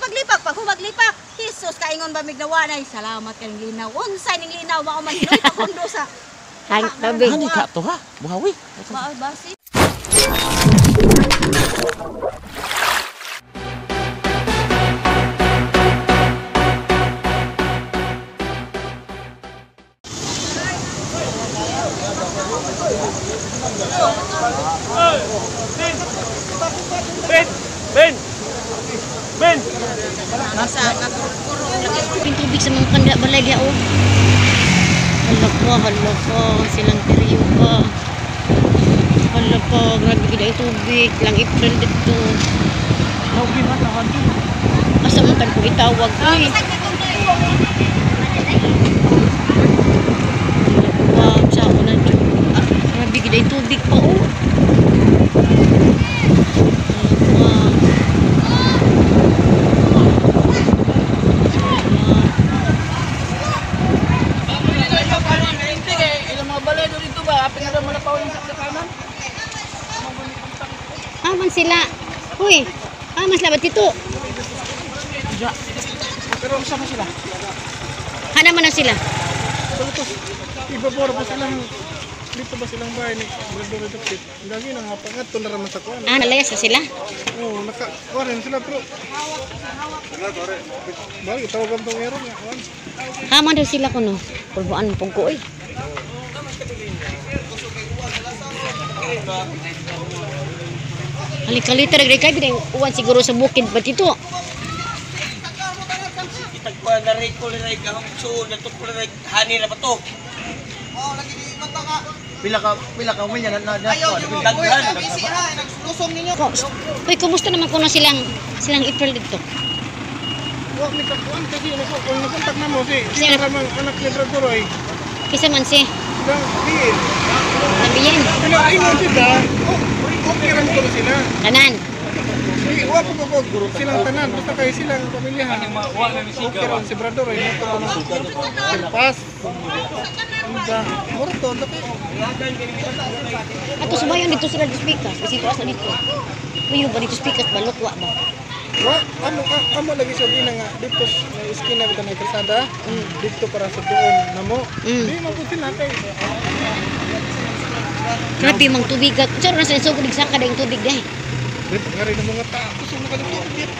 Paglipak, paghumaglipak. Jesus, kaingon ba mignawa na. Salamat kang linaw. Unsay ning linaw mao man hinoy paghundo sa Hang tubig. Hani ka to ha? Buhawi. Mao basi. Ben! Ben! Ben! Basa ka kuro lagi. Yung tubig sa mga kanda balay diha oh. Hala ko, silang tiriyo pa. Hala ko, grabe gid ang tubig, lang April dito. Asa man tan ko itawag uy. Wow, sa ako na dyan. Ah, grabe gid ang tubig pa oh. Hala ko. Aman sila. Uy, aman sila ba dito? Pero unsa man sila? Hana man na sila. Ibabor ba silang dito ba silang bahay ni Brother Dukit? Lagi na nga pangadto na raman sa kuan. Ah, nalayas na sila. Oo, naka kuan sila pero. Bali tawagan tong meron nga kuan. Haman daw sila kuno. Pulbuan pug ko oy. Halikalita ra kay bilang uwan siguro sa bukid ba dito? Itagpa na rin ko rin kahong suon na to ko rin hani na ba to? Pila ka uminya na na. Daghan. Uy, kumusta naman kuno silang silang April dito? Wa mi ka kuan kasi nako kung nakontak na mo si Sino? sila ramang anak ni Brother Roy. Kisa man si Silang diin. Nabiyen. Pero ingon sila, oh, okay ra ko sila. Tanan. Di wa ko ko silang tanan basta kay silang pamilya. Okay ra si Brother Roy mo to pas. Unsa murto tapi Ato subayon dito sila di speakers. Kasi ito asa dito. Uy, ba dito speakers balok wa ba? Wa, amo amo lagi sa gina nga dito sa iskina bitaw na kalsada. Dito para sa doon namo. Di man pud sila kay Grabe mang tubig. Sure na sa sugod saka dayong tubig dai. dito nga rin ang mga tao kusog na kada tubig.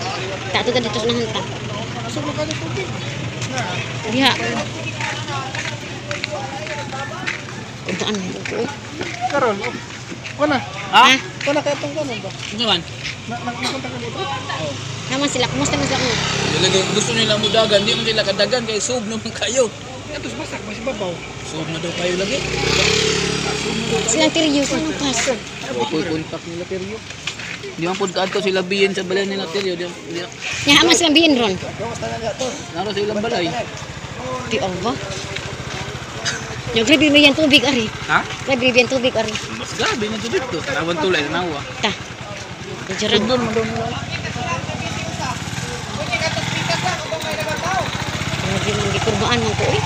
Tato ka dito sa nahanta. Kusog na kada tubig. Na Diha. Kulbaan mo ko. karon oh. Wala. Ha? Wala kay atong kanon ba? Unsa man? Na nakontak ka dito. Naman sila, kumusta man sila kuno? Lagi gusto nila mo dagan, di man sila kadagan kay sub naman kayo. Atos basak ba si babaw? Sub na daw kayo lagi. Silang tiriyo sa nung pas. Ako'y kontak nila Teryo. Di man pud kaadto sila biyen sa balay nila Teryo, di di Nya man silang bihin ron. naro sa ilang balay. Di ba? Nya grabe may yan tubig ari. Ha? Grabe may yan tubig ari. Mas grabe na to dito. Tanawan tulay tanawa. Ta. Diyan. Sugdon man daw nila. Grabe man gikurbaan man ko oy.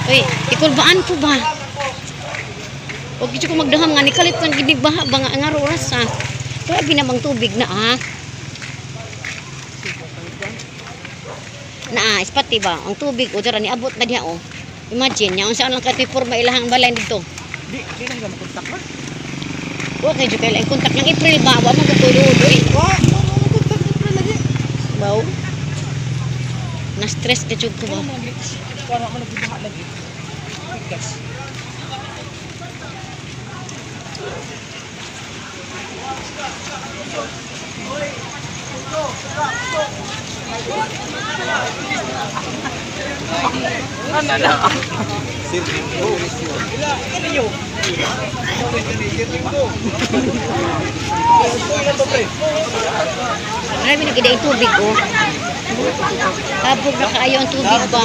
Oy, ikulbaan ko ba? Huwag gid ko magdaham nga nikalit man gid baha ba nga nga oras ha. Grabe namang tubig na ha. Naa, ispati ba? Ang tubig o dara niabot na diha oh. Imagine nya unsa lang kay porma ilahang balay dito. Di di na sila makontak ba? Wa kay jud kay laing kontak ng April ba wa man katulod oy. Wa, wa mo kontak dito lagi. Baw. Na stress ka jud ko ba? Kuan man lagi baha lagi. Pikas. Ano na? Grabe na gid ang tubig oh. Habog na kaayo ang tubig ba?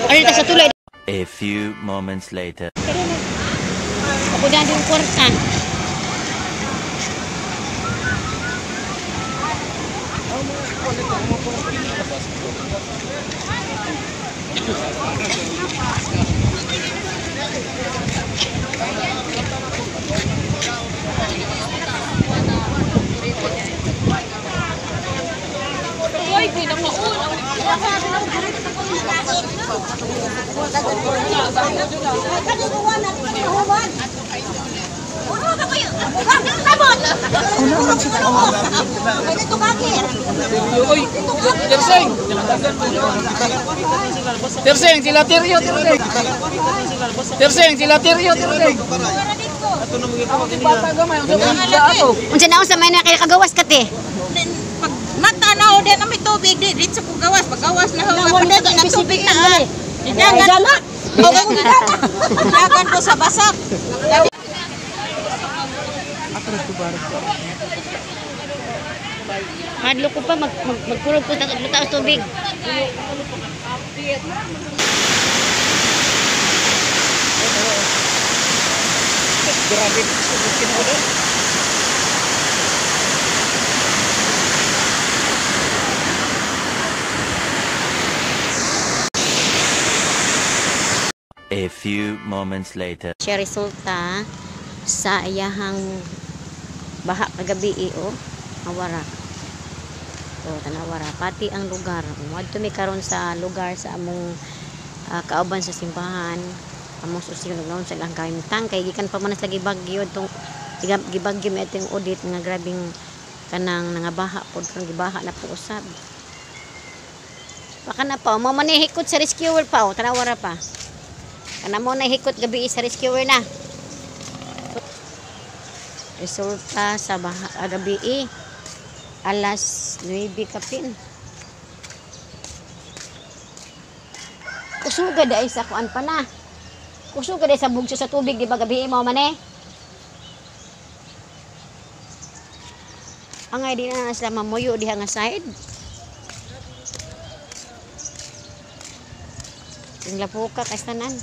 Ano ta sa tulay? A few moments later. Ako na din kwarta. Oy, Terseng. Terseng, sila Teryo, Terseng. Terseng, sila Teryo, Terseng. Bata gamay, unsa man sa ato? Unsa na unsa may na kay kagawas ka te? Pag matanaw din na may tubig di dito ko gawas, paggawas na ho, pag na tubig na. Dagan. Dagan ko sa basak. Hadlo ko pa mag, mag magkurog ko tatlo taas tubig. A few moments later. Siya resulta sa iyahang baha kagabi eh, oh. Awara. Oh, tanawara pati ang lugar. Moadto mi karon sa lugar sa among kauban sa simbahan. Among susi nagnaon sa ilang kahimtang kay gikan pa man sa gibagyo tong gibagyo mi atong audit nga grabing kanang nangabaha pod karon gibaha na po usab. Baka na pa, mo man hikot sa rescuer pa, oh, tanawara pa. Kana mo na hikot gabi sa rescuer na. Resulta sa baha, gabi eh, alas 9 kapin. Kusuga dai sa kuan pa na. Kusuga dai sa bugso sa tubig di ba gabi mo man eh. Angay di na na sila mamuyo diha nga side. Yung lapuka kay tanan.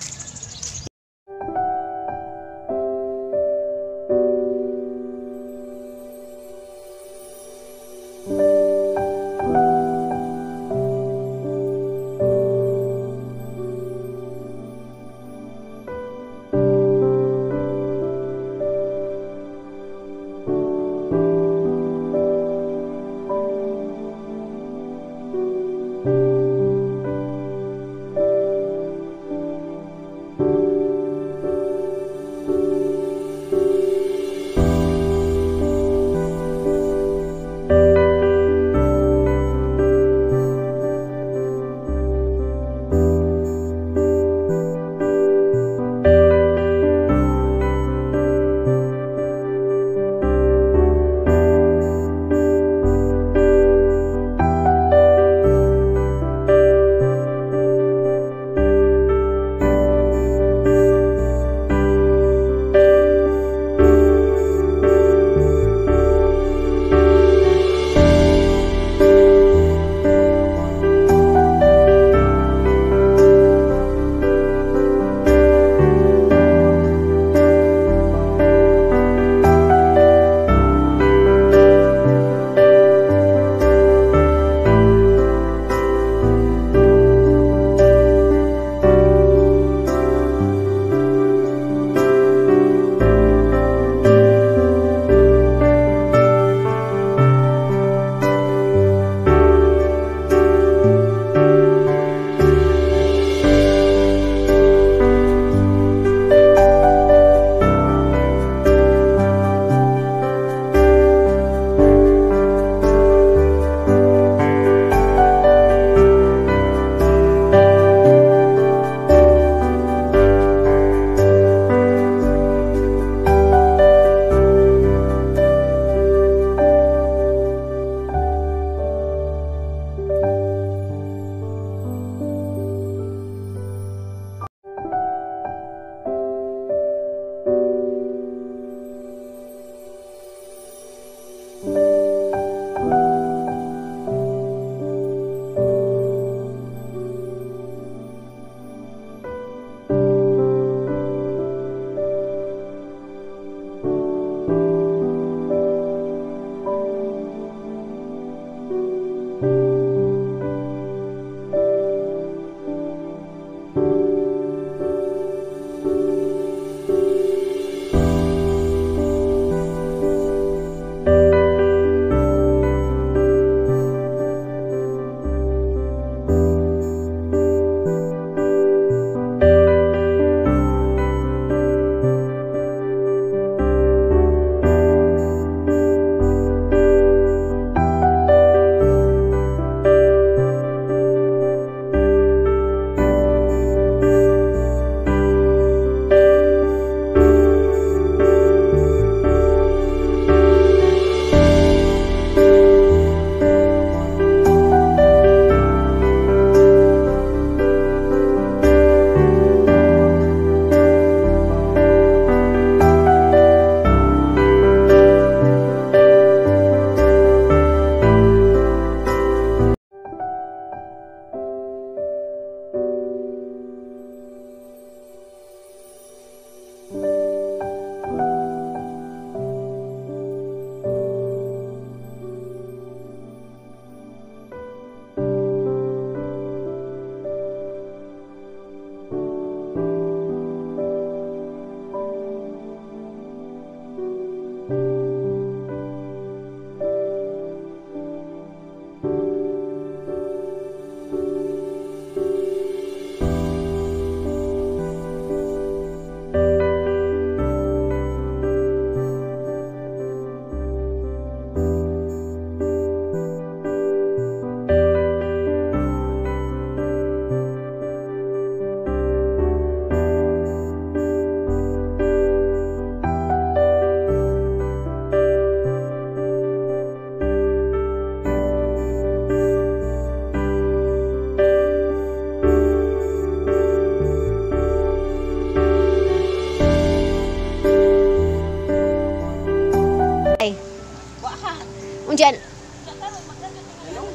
Unjan?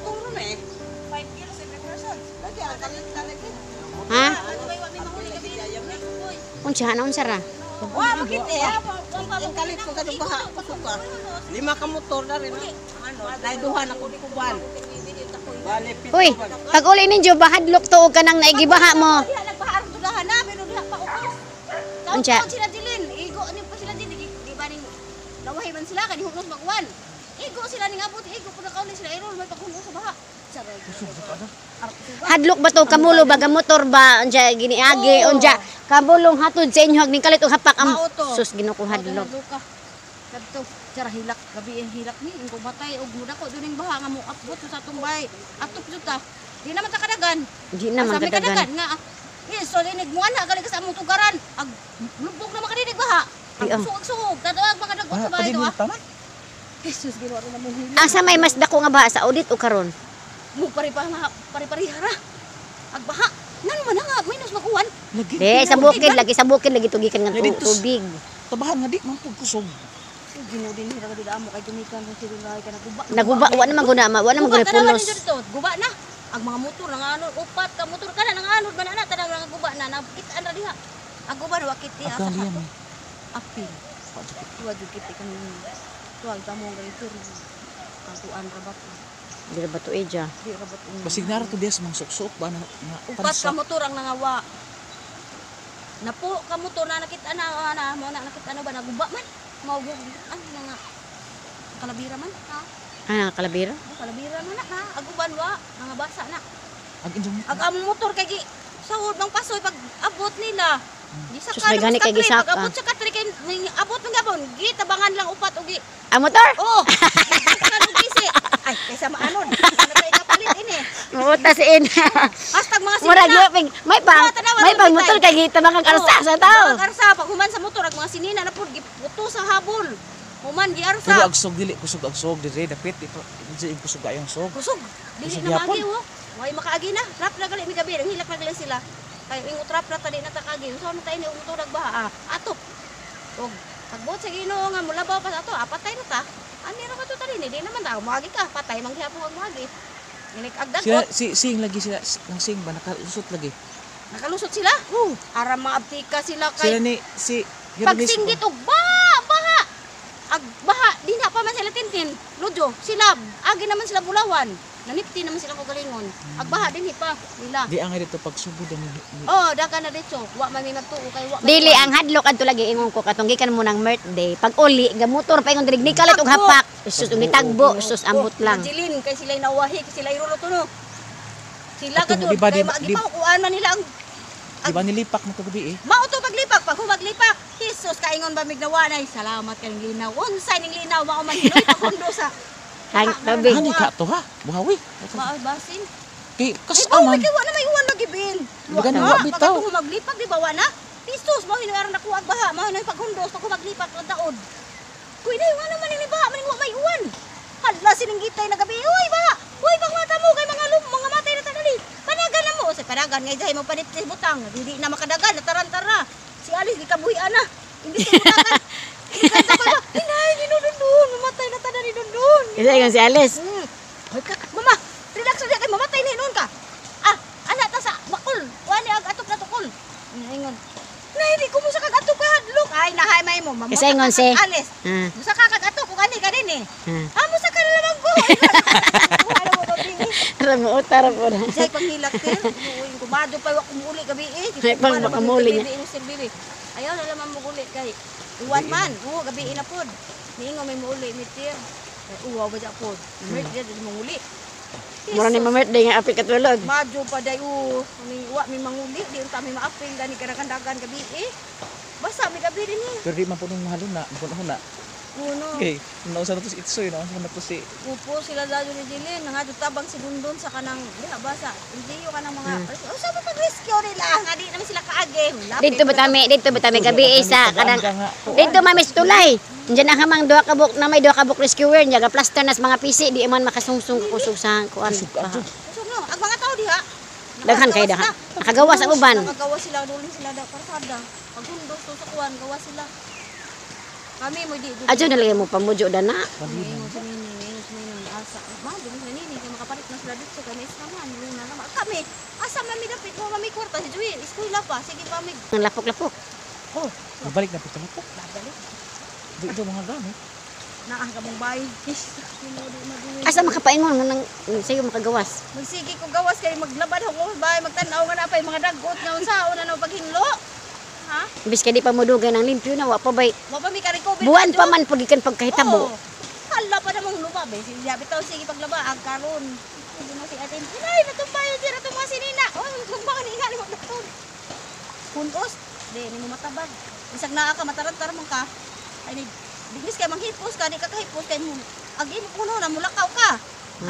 Turo na eh. 5 kilos every person. Lagi ang kalit talaga. Ha? Ano ba yung mahuli gabi? Unsa na unsa ra? Wa makita eh. Ang kalit ko kadto baha kusog ka. Lima ka motor na rin. Ano, dahil duha na ko kuban. Bale pito. Uy, pag uli ninyo bahadlok to og kanang naigibaha mo. Diha nagbaha ang dudahan na, pero diha pa ubos. Unsa? Taon sila Jilin, igo ni pa sila Jilin, di ba ning lawahi man sila kay hunos magwan. Igo sila ning abot, igo pud nakauli sila irol may paghunos sa baha. Saray. Hadlok ba to kamulo ba motor ba unsa giniagi unsa kamulong hatod sa inyo ning kalit og hapak ang Mao to. sus Ginoo ko hadlok. Kadto, tsara hilak gabi ang hilak ni ing kumatay og mudako duning baha nga moabot sa atong bay. Atop jud ta. Di naman ta kadagan. Di naman Asa may kadagan. kadagan nga. Yes, so dinig mo ana gali ka sa among tugaran. Ag lubog na makadinig baha. Di, ah. Ang suog-suog, tadawag mga dagot sa bahay Pwede to mo ah. tanan. Jesus, Ginoo na mo hili. Asa may mas dako nga baha sa audit o karon? Mo pare pa pare-parehara. Ag baha. Nan man nga minus maguwan. Lagi. Di sa bukid lagi tugikan nga tubig. Tabahan nga di man pud kusog. Ginoo din hira ka amo kay gumikan sa silunay ka naguba. Naguba wa naman guna ma, wa naman Guba guna tanawan pulos. ninyo dito. Guba na. Ang mga motor nanganod upat ka motor kana nanganod man ana tanaw nga guba na nakitaan ra diha. Ang guba na wakit diha sa Agali man. Apil. Tuwa jud kiti kami. Tuwa tamo ang ganito. Ang tuan ra ba? Di ra ba to eja? Di ra ba to? Basig nara to diya sa mga suksok ba na na Upat ka motor ang nangawa. Napo ka motor na nakita na na mo na nakita na ba naguba man. Mao ang na nga. Kalabira man ha. Ah, kalabira. Oh, kalabira man na na. Aguban wa nangabasa na. Ag inyong Ag among motor kay gi sahod bang pasoy pag abot nila. Di sa Sus, may gani kay gisaka. Pag abot sa katre kay ning abot man gabon, gi tabangan lang upat og gi. Ang motor? Oh. Gi gisi. Ay, kaysa maanon. Natay kapalit ini. Muta si in. Hashtag mga Murag sinina. lupig. May pang Oo, tanawa, may pang lupig motor tayo. kay gita mga arsa sa tao. Mga arsa pag human sa motor ag mga sinina na pud giputo sa habol. Human gi Pero arsa. ag sog dili kusog ag sog dire dapit ito di kusog ayong sog. Kusog. Dili Kusog na gyapon. maagi oh. Way makaagi na. Trap na gali mi gabi, ang hilak na gali sila. Kay ingo trap na tali na takagi. Unsa man tayo ni og motor baha ah. Atop. Og pagbot sa Ginoo nga mulabaw pa sa ato, ah, patay na ta. Ani ra ka to tali ni di naman ta moagi ka, patay man gihapon ang moagi. Inik ag Sila dagot, si sing lagi sila nang sing ba nakalusot lagi. nakalusot sila. Aram mga abtika sila kay Sila ni si Hermes. Pagsinggit og baha, baha. Ag baha di na pa man sila tintin. Ludyo, sila agi naman sila bulawan. Nanipti naman sila kagalingon. Ag baha dinhi pa nila. Di ang dito pagsubod ang ni, Oh, daga na dito. Wa man may magtuo kay wa man. Dili ang hadlok adto lagi ingon ko katong gikan mo ng birthday. Pag uli ga motor pa ingon diri ni kalit og hapak. Sus ug nitagbo, sus ambot lang. Jilin kay sila nawahi kay sila irulo tuno. Sila Ato, ka di ba, kay di- maagi pa kuan man nila ang Di ba nilipak mo kagabi eh? Mao to paglipak, pag humaglipak. Jesus kaingon ba mignawa nay salamat kay linaw. Unsay ning linaw mao man hinoy paghundo sa Hang tubig. Hani ka to ha? Buhawi. Mao basin. Kay kas Ay, bawi aman. kay wa na may uwan lagi bin. Di ka na, wa bitaw. Pag humaglipak di ba wa na? Jesus mao hinoy aron nakuha ang baha, mao hinoy paghundos pag humaglipak ang daod. Kuy na nga naman ini baha, maning wa may uwan. Hala sininggitay na gabi. Uy baha. Uy pangmata mo kay mga lum, mga matay na tanali. Panagan na mo sa panagan ngay jahi mo panit butang. Hindi na makadagan, natarantara. Si Alice gikabuhi ana. Imbis na butangan. Imbis na ba? Hinay ginudundun, mamatay na tanan ni dundun. Isa ingon si Alice. Hoy ka, mama, relax na kay mamatay ni noon ka. Ah, ana ta sa bakol. Wani ag atop na tukol. Ingon. Na hindi ko mo sa kag atop kay hadlok. Ay nahay may mo. Mamata Kasi ingon ka si- kag Alice. Ah, Musa ka kag atop kung ani ka din eh. ah. Ah, musa ka na lamang ko. Wala mo gabi eh. Aram mo utar po na. Say panghilak ter. Uy, kumado pa wa kumuli gabi eh. Ay, pang makamuli niya. Bibi sir bibi. Ayaw na lamang muguli kay uwan man. Oo, gabi na pod. Niingo may muuli mi ter. Ay, uwaw ba pod. May di di manguli. Mura ni ma-birthday nga apil katulog. Madyo pa day o. May wa mi manguli di unta mi maapil gani kanakandagan gabi eh. Basta mi gabi din eh. Pero di man punong mahalo na, punong na. Uno. Okay, nausa na to si Itsoy, nausa na to si Upo sila dayo ni Jilin, nangado tabang si Dundun sa kanang diha basa. Hindi yo kanang mga oh, sa pag rescue nila nga di naman sila kaagi. Wala, Dito ba tami gabi isa kanang dito mami sa tulay. Diyan ang hamang duha ka buk na may duha ka buk rescuer niya ga plaster nas mga pisi di man makasungsung kusog sa kuan. Kusog no, ang mga tao diha. Daghan kay nakagawas daghan. na. Nakagawas ang uban. Nakagawa sila dulin sila da karsada. Paghundos to sa kuan gawa sila. Kami mo di. Adyo na lagi mo pamudyo dana. Ningo sa nini, ningo sa nini. Ma, di mo nini kay makapalit na sila dito kay may man, luna na. Kami, asa man mi dapit mo mami kwarta si Juin, eskwela pa, sige pa mig. Ang lapok-lapok. Oh, babalik na po sa lapok. Babalik. Di ito mga gamit. Naa ka mong bay. Asa makapaingon nga nang sayo makagawas. Magsige ko gawas kay maglabad ako bay, magtan-aw nga na pay mga dagot nga unsaon na no paghinlo. Ha? Imbis kay di pa modugay ng limpyo na wa pa bay. Wa pa mi ka-recover. Buwan pa man pud gikan pagkahitabo. Oo. Hala pa namang lumabi. Sige, bitaw sige paglaba ang karon. Hindi mo si atin. Inay, natumbay yun sira itong mga sinina. Oh, tumba ka ni ina ni mo. Hunos, di ni mo matabag. Bisag naa ka matarantar man ka. Ay ni bigis kay manghipos ka, di ka kahipos kay mo. Ag imo kuno na mulakaw ka.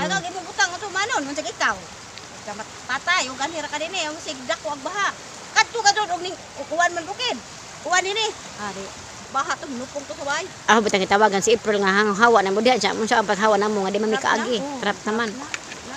Ay kag imo butang ato manon, unsa ikaw. Ka patay ug anhi ra ka dinhi, ang sigdak ko ag baha. Kadto ka doon og ning uwan man bukid. Uwan dinhi. Ari, baha to nupong to sa way. Ah, butang gitawagan si April nga hang hawa na mo diha siya. Unsa ang paghawa na mo nga di man mi Trap na, kaagi. oo. Trap naman. Na, na.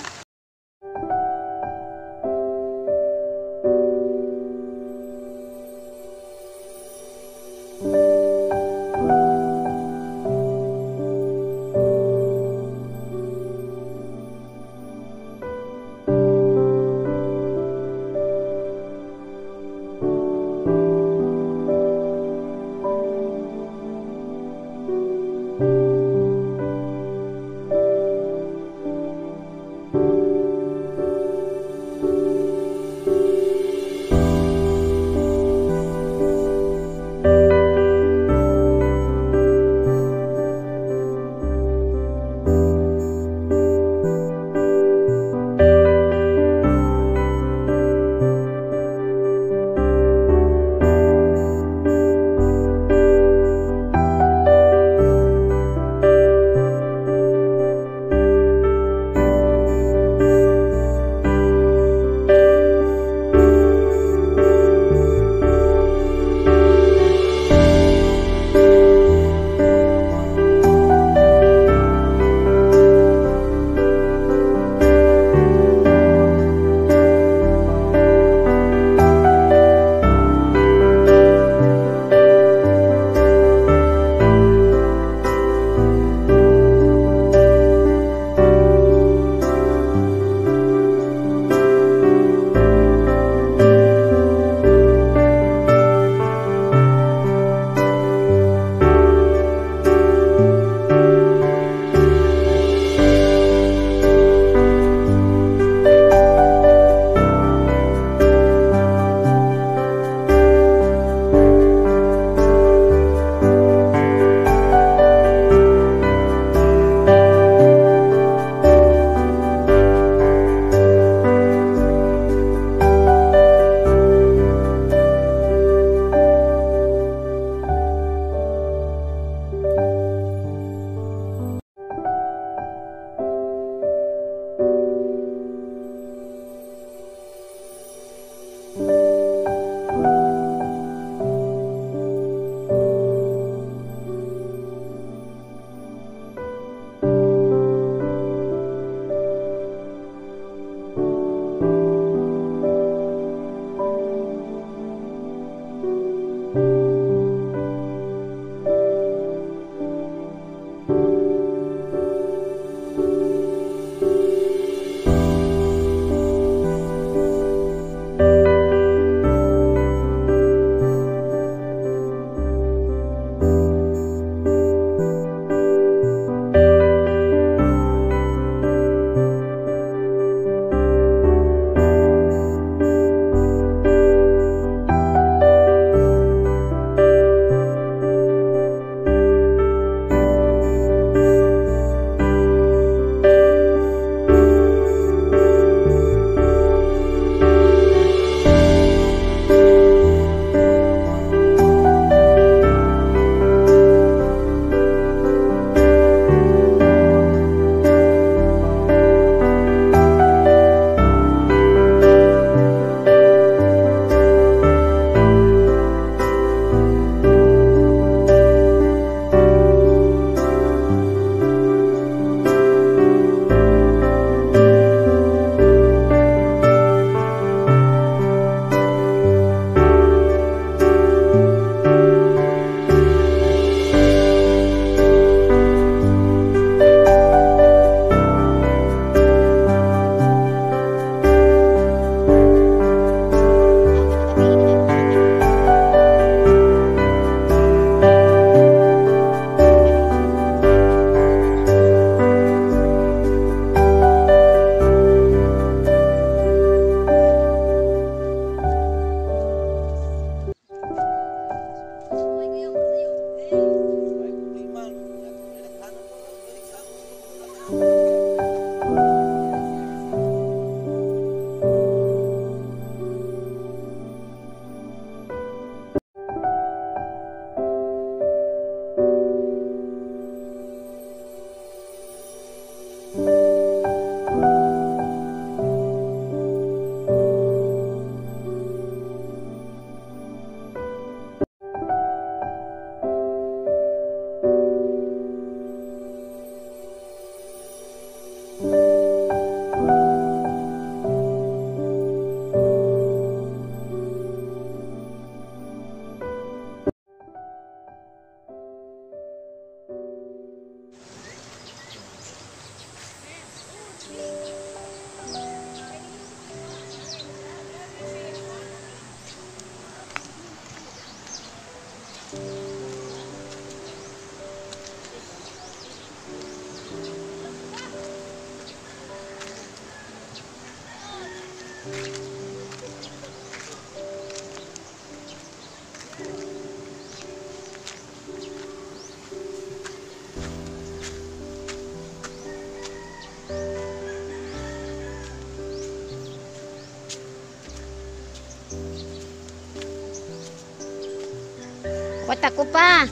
Mata ko pa.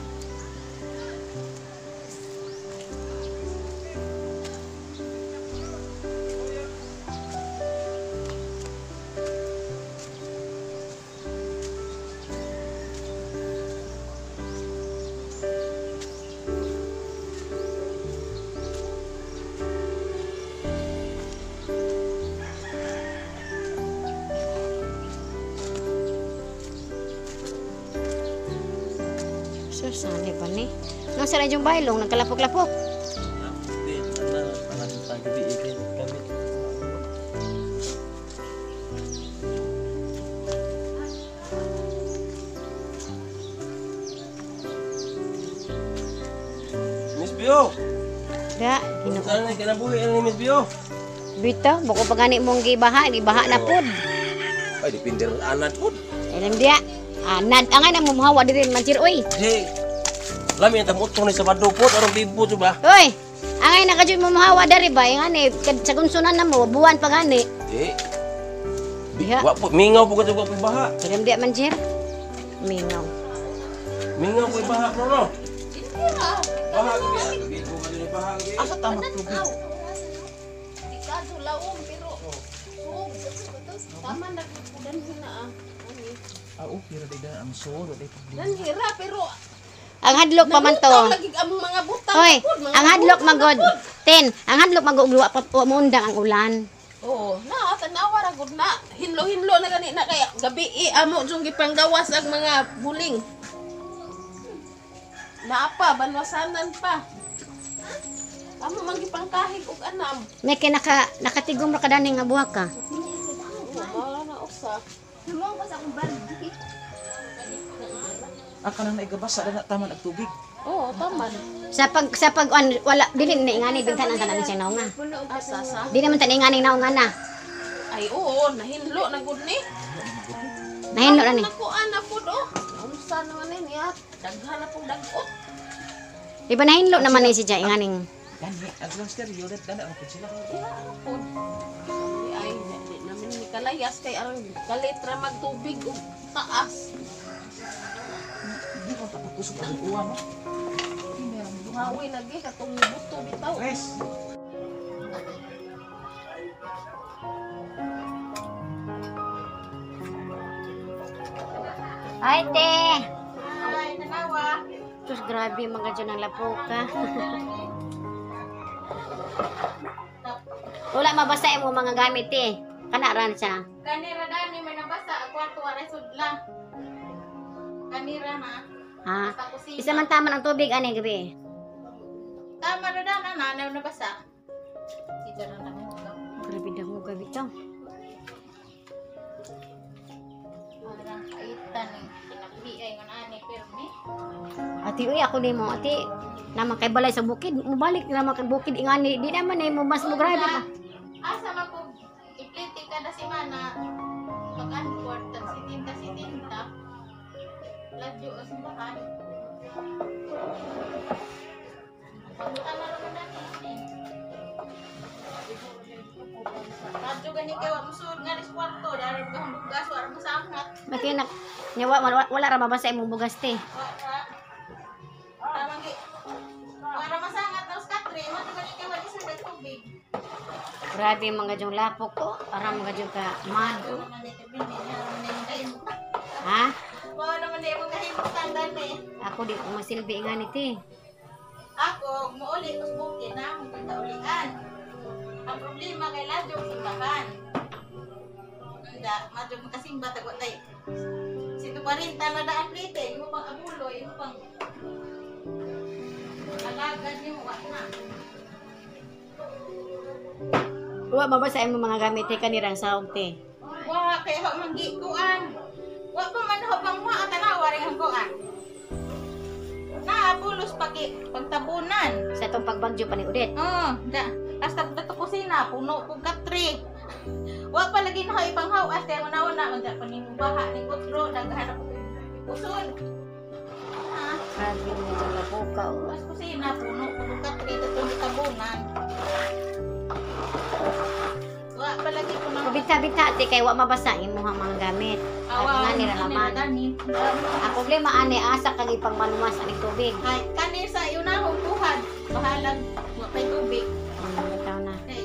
Susane pa ni. Nang sa radyong baylong, nagkalapok-lapok. Miss Bio! Da, ginoo. Saan na kinabuhi ni Miss Bio? Bitaw, bako pa gani mong gibaha, gibaha na pod. Ay, depende rin anad pod. Alam dia. Anad, angay na mo muhawa diri manchir oy. Di, lami ang tamuto ni Sabado pod, arong bibo to ba? Oy, angay na kadyo mo muhawa diri ba? Ingani sa kunsunan na mo, buwan pa gani. Di. Diha. Wa po, mingaw po ka wa po baha. Alam dia manchir. Mingaw. Mingaw po baha bro no. Baha ko biya, bibo ka ni baha. Asa tama tubig? Dikado laom pero sug. Tama na gud hina ah. Ah, okay ra day ang solo day pag Nanhira pero Ang hadlok pa man to. lagi among mga butang. Oy, pud, mga ang hadlok butang na magod. pud. Ten, ang hadlok magod wa pa muundang ang ulan. Oo, na tanawa ra gud na. Hinlo-hinlo na gani na kay gabi amo jung gipanggawas ang mga buling. Naa pa banwasanan pa. Amo man gipangkahig og anam. May kay nakatigom ra ka dani nga buhak ka. Oo, mao na usa. Ah, kanang naigabasa na taman ang tubig. Oo, taman. Sa pag on, wala dili na ingani bigtan ang tanan siya naunga. Asa sa? Di naman tan ingani naunga na. Ay oo, nahinlo na gud ni. Nahinlo na ni. Nakuan na pud oh. Unsa naman ni niya? Daghan na pong dag-ot. Di ba nahinlo naman ni si Jai inganing. Gani, ang silang stereo dat dana ra pud sila. Pud. Ay, di namin ni kalayas kay arang kalit ra magtubig og taas. Hindi ko tapakusog ang uwan no. Buhawi lagi katong buto bitaw. Tres. Ay te. Ay, tanawa. Tus grabe mga dyan ang lapok ka. Wala mabasa mo mga gamit eh. Kana ran siya. Kanira dani may nabasa ang kwarto wala sudla. Kanira na. Ha? Sa kusina. Isa man tama ng tubig ani gabi. Tama ra dana na na nabasa. Sida ra na mo. Grabe daw gabi to. Parang kaitan eh. Kinabuhi ay ngon ani pirmi. Ati uy ako nimo ati naman kay balay sa bukid mubalik naman kay bukid ingani di naman eh mo mas mo grabe pa. Asa man kung ipliti kada semana pag anport tag sitinta sitinta. Ladyo o simbahan. Pagutan na naman dani. Radyo gani kay wa musuod nga ris kwarto dahil ka bugas wa ra mosangat. Makinak nya wala ra mabasa imong bugas te. Wa ra. Tamang gi. Wa ra masangat na us katre mo gani kay wa gisud ang tubig. Grabe mga dyong lapok ko. Para mga dyong ka mad. oh. Naman ni tibindi niya naman ni kahimutang. Ha? Wa naman ni imong kahimutang dani. Ako di ko masilbi ingani te. Ako muuli us bukid na akong pagkaulian. Ang problema kay ladyo simbahan. Unda, madyo makasimba tagwa tay. 140 na daan plite, imo pang abulo, imo pang alagad nimo wa na. Wa mabasa imong mga gamit te kanirang sahog te. Wa kay ho man gikuan. Wa pa man ho pang wa tanawa rin ang kuan. Naabulos pagi pagtabunan. Sa itong pagbagyo pa ni Udet. Oo, da. Hasta dato kusina, puno kog katre. Wa pa lagi na ho ipanghawas kay una-una man da pa nimo baha ning otro daghan ako uson. Ha, Grabe mga dyong lapok ka. oh. pas kusina puno kog katre dato tabunan. Wa pa lagi ko nang Pabita-bita te kay wa mabasa imong mga gamit. Awa, Nga nila naman. Dani. Ang problema ani asa kag ipangmanumas ani tubig. Ay, kani sa unahong buhat, bahalag wa pay tubig. Bitaw na. Kay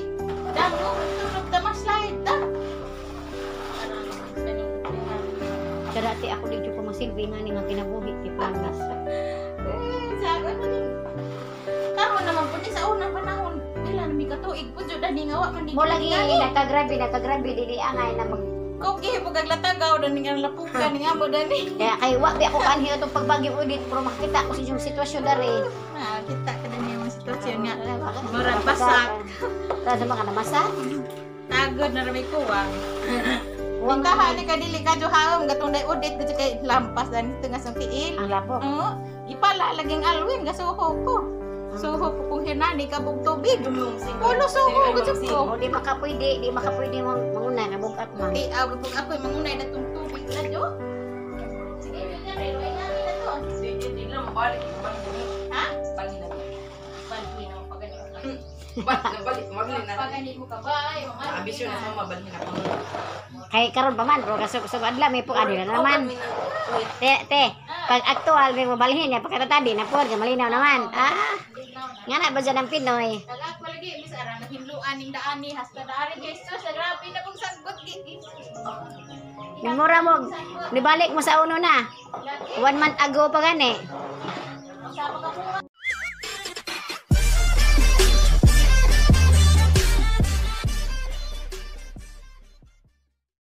damo tulog ta mas slide ta. Sa dati ako dito ko masilbi nga ni nga kinabuhi ti promise. Eh, sa ano ni? Karon naman po ni sa unang panahon, pila na mi katuig po jud ani nga wa man ni. Mo lagi nakagrabe nakagrabe dili angay na mag Kung gihimo kag latagaw dani nga lapukan ni amo dani. Kaya kay wa bi ako kanhi atong pagbagyo udit pero makita ko sa inyong sitwasyon dere. Ah, kita ka dani ang sitwasyon nga. Murag basak. Tara sa mga namasak. Tagod na rami kuwang. Huwag Puntahan ni kadili ka haom gatong day udit gud kay lampas dani tunga sa tiil. ang lapok. Oo, gipala laging alwin gasuho ko. Suho ko kung hinani kabog tubig. Pulo suho gud ko. O di makapwede, di makapwede mong mangunay kay bugat man. Di aw kung ako'y mangunay na tong tubig na jo. Sige, yun na rin. Way namin na to. Hindi lang balik. Ha? Balik na. Balhin mo pag ganito. Balik, balik, mabalhin na. Pag ganito mo ka ba? Ay, mamali Ambisyon na sama, mabalhin na. Kay karon pa man pero kasug sug adlaw may pug adi na naman. Te te, pag aktual may mabalhin ya pagkatatadi na pod kay malinaw naman. Ah. Nga na ba dyan ang Pinoy? Tagak ko lagi, mis ara mahinluan ning daan ni hasta daari Jesus, grabe na kong sagot gi. Mura mo, nibalik mo sa uno na. Lagi, 1 month ago pa gani. sama ka po.